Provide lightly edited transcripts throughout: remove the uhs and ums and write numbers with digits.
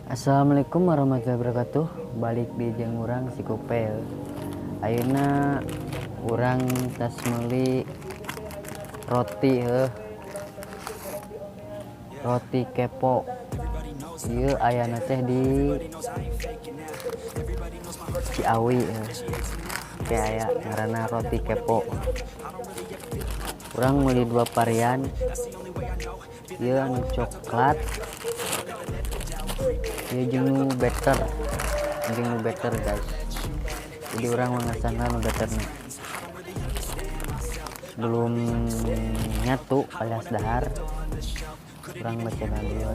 Assalamualaikum warahmatullahi wabarakatuh. Balik deui jeung urang si Kopel. Ayeuna urang tas meuli roti heuh. Roti kepo. Ieu ayana teh di Ciawi heuh. Kayak aya ngaranna roti kepo. Urang meuli dua varian. Ieu anu coklat. Ieu jeung nu better. Jeung nu better, guys. Jadi urang ngasana nu betterna. Sebelum nyatu alias dahar, urang baca dulu.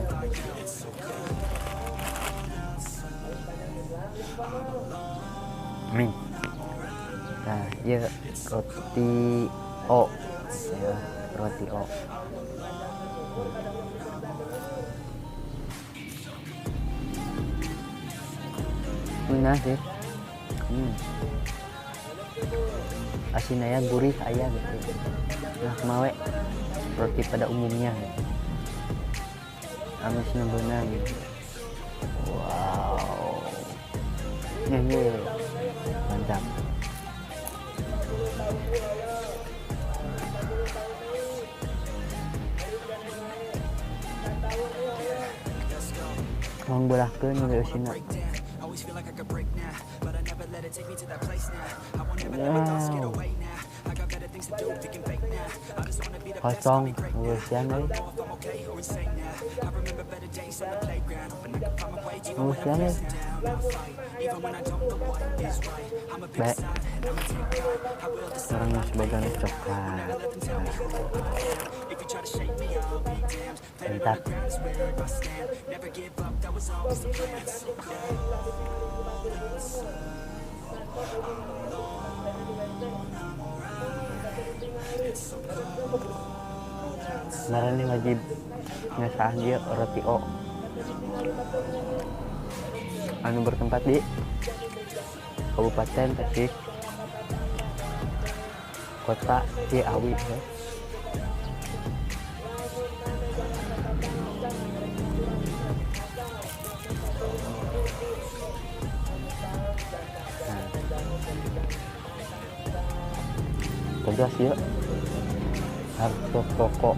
Nih. Nah, ieu roti O. Ya, roti O. Nah sih. Asin aya, gurih aya gitu. Nah, mawe roti pada umumnya gitu. Amis beunang gitu. Wow. Nih, mantap. Mau belahkeun nu eusina. Wow. Kosong, eusian euy. Eusian euy. Baik. Orang sebagian coklat. Mantap. Nah, ini wajib ngasah dia roti O. Anu bertempat di Kabupaten Tasik, Kota Ciawi ya. Nah, tegas ya, harga pokok.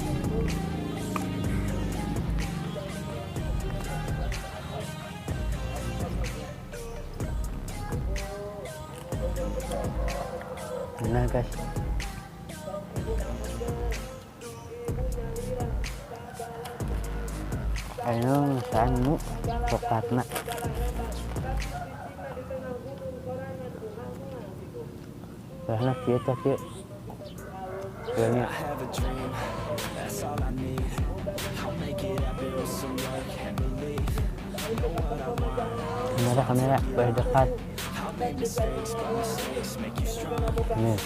Nah guys, ayo nu coklatna. Karena kieu teh kieu. Kayaknya. Kamera, kamera, boleh dekat. Nih.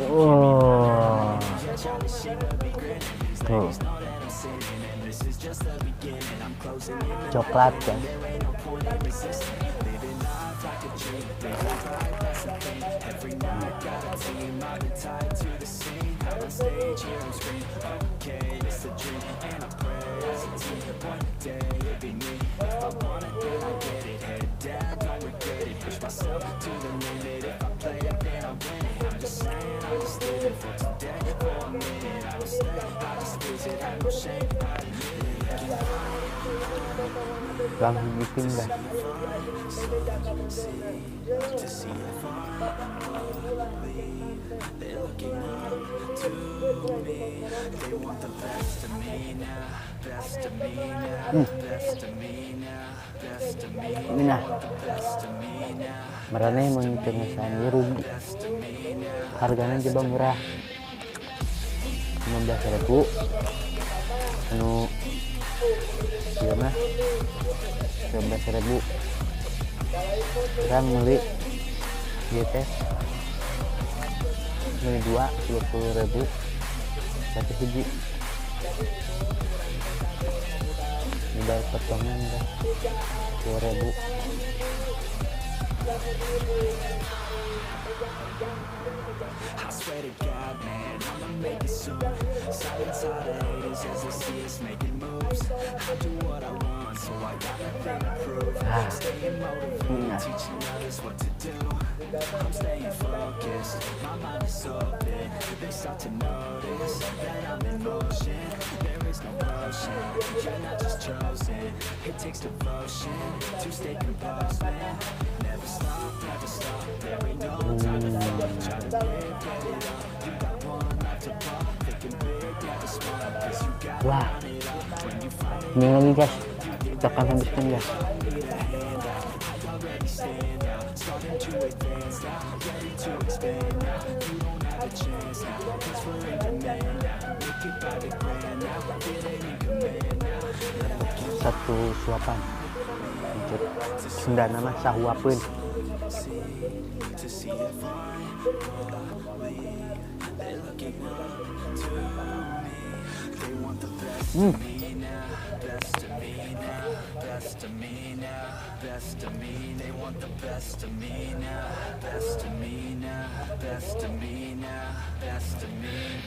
Oh. Tuh. Coklat kan. Bang bikin dah. Ini nah, marane mun teu ngasaan rugi. Harganya juga murah. 15.000. Anu ieu mah 19.000. Urang meuli ieu teh meuli dua 20.000 satu hiji. Ini potongan dah 2.000. I swear to God, man, I'ma make it soon. Silence all the haters as they see us making moves. I do what I want, so I got nothing to prove. Staying motivated, teaching others what to do. I'm staying focused, my mind is open. They start to notice that I'm in motion. There is no potion, you're not just chosen. It takes devotion to stay composed, man. Never stop, never stop. There ain't no time to fall. Try to live, get it up. You got one life to pop. Thinking big, never small. 'Cause you gotta Wah. run it up. When you find Ini lagi, guys. Kita akan habiskan, guys. Already stand out, starting to advance now, ready to expand now. You don't have a chance now, 'cause we're in demand now. Make it by the grand now, feeling in command now. Satu suapan. Lanjut. Sunda nama sahuapeun. To see if I believe they're looking up to me. They want the best of me now, best of me now, best of me now, best of me. They want the best of me now, best of me now, best of me now, best of me.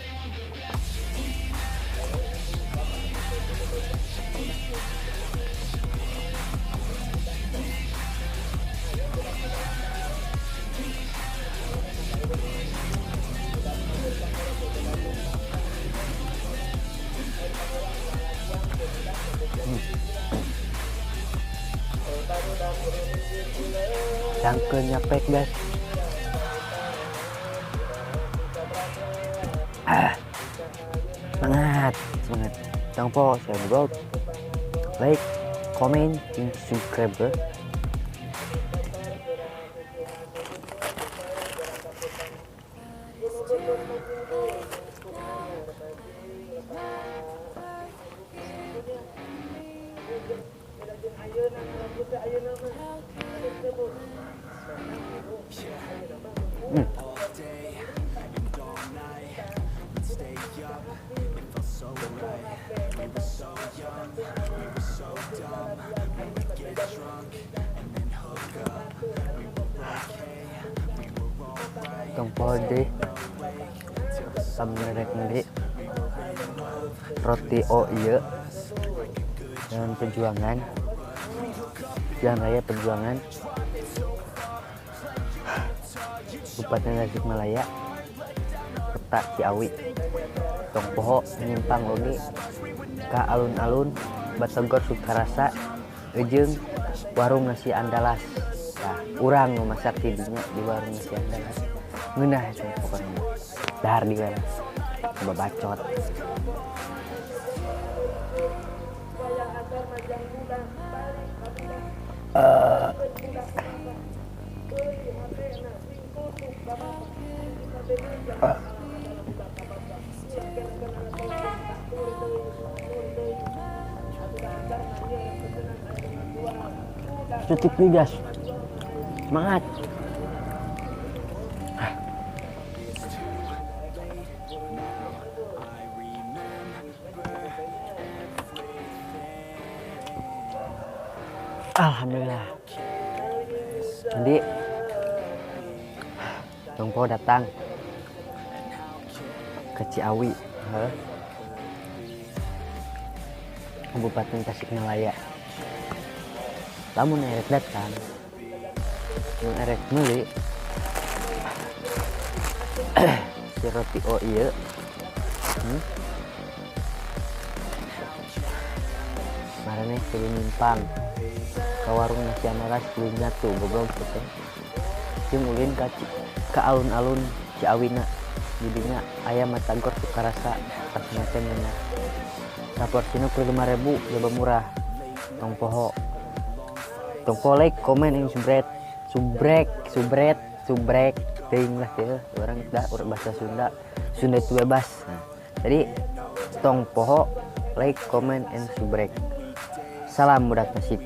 Cangkeun nyapek, guys. Ah. Semangat, semangat. Tong poho share vlog, like, comment, dan subscribe. All day and all night, we'd stay up, it felt so right. We were so young, we were so dumb. We would get drunk and then hook up. We were okay, we were alright. Tong poho deui lamun rek meuli roti O ieu Jalan Perjuangan, Jalan Raya Perjuangan, Kabupaten Tasikmalaya, Kota Ciawi. Tong poho nyimpang oge ka alun-alun Batagor Sukarasa jeung warung nasi Andalas. Nah, urang nu masak di dinya di warung nasi Andalas. Ngeunah eta pokona. Dahar di mana? Coba bacot. Cucuk nih, guys. Semangat. Alhamdulillah. Nanti Tong poho datang ke Ciawi, heh. Kabupaten Tasikmalaya. Lamun erek datang, lamun erek meuli si roti O ieu, Maraneh kudu nyimpang ka warung nasi Andalas kudu nyatu goblok teh. Jeung ulin ka alun-alun Ciawina. Jadinya ayam Batagor Sukarasa pas macan ngeunah. Saporsina kudu 5.000, loba murah. Tong poho. Tong poho like, komen, yang subret, subrek, subret, subrek, teuing lah teh orang dah urang bahasa Sunda. Sunda itu bebas. Nah, jadi tong poho like, komen, and subrek. Salam budak Tasik.